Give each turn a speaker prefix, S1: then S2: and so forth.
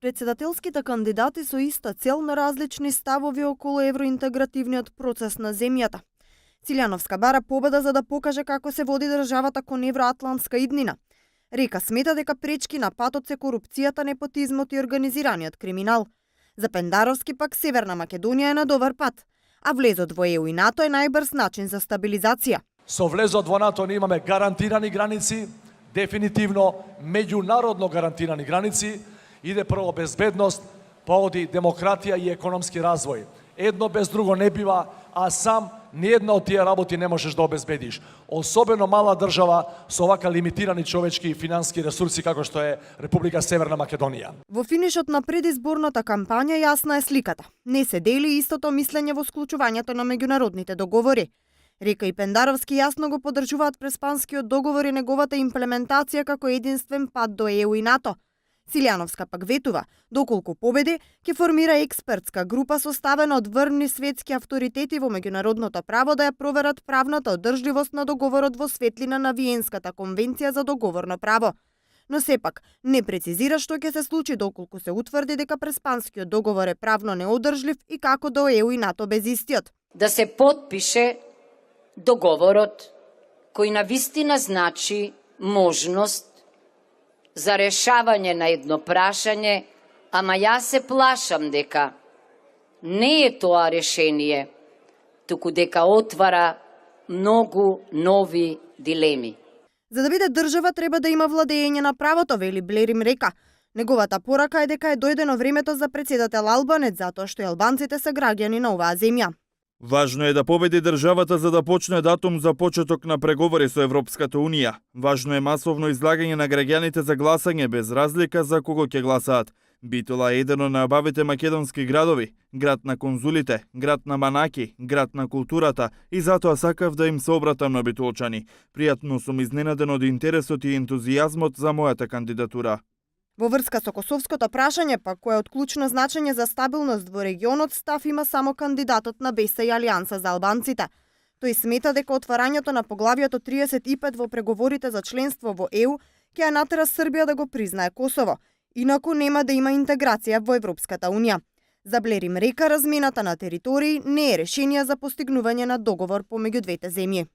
S1: Председателските кандидати со иста цел на различни ставови околу евроинтегративниот процес на земјата. Цилјановска бара победа за да покаже како се води државата кон евроатлантска иднина. Река смета дека пречки на патот се корупцијата, непотизмот и организираниот криминал. За Пендаровски пак Северна Македонија е на добар пат, а влезот во ЕУ и НАТО е најбрз начин за стабилизација.
S2: Со влезот во НАТО ние имаме гарантирани граници, дефинитивно меѓународно гарантирани граници, иде прво безбедност, па оди демократија и економски развој. Едно без друго не бива, а сам ниедна од тие работи не можеш да обезбедиш. Особено мала држава со овака лимитирани човечки и финански ресурси како што е Република Северна Македонија.
S1: Во финишот на предизборната кампања јасна е сликата. Не се дели истото мислење во склучувањето на меѓународните договори. Река и Пендаровски јасно го поддржуваат Преспанскиот договор и неговата имплементација како единствен пат до ЕУ и НАТО. Цилјановска пак ветува, доколку победи, ќе формира експертска група составена од врвни светски авторитети во меѓународното право да ја проверат правната одржливост на договорот во светлина на Виенската конвенција за договорно право. Но сепак не прецизира што ќе се случи доколку се утврди дека Преспанскиот договор е правно неодржлив и како до ЕУ и НАТО без истиот.
S3: Да се потпише договорот кој навистина значи можност за решавање на едно прашање, ама јас се плашам дека не е тоа решение, туку дека отвара многу нови дилеми.
S1: За да биде држава треба да има владење на правото, вели Блер им река. Неговата порака е дека е дојдено времето за председател албанец, затоа што и албанците се граѓани на оваа земја.
S4: Важно е да победи државата за да почне датум за почеток на преговори со Европската Унија. Важно е масовно излагање на граѓаните за гласање без разлика за кого ќе гласаат. Битола е еден од најубавите македонски градови, град на конзулите, град на манаки, град на културата и затоа сакав да им се обратам на битолчани. Пријатно сум изненаден од интересот и ентузијазмот за мојата кандидатура.
S1: Во врска со косовското прашање, пак кое е од клучно значење за стабилност во регионот, став има само кандидатот на БЕСА и Алијанса за албанците. Тој смета дека отварањето на поглавието 35 во преговорите за членство во ЕУ ќе ја натера Србија да го признае Косово, инаку нема да има интеграција во Европската Унија. За Блер им река, размената на територии не е решение за постигнување на договор помеѓу двете земји.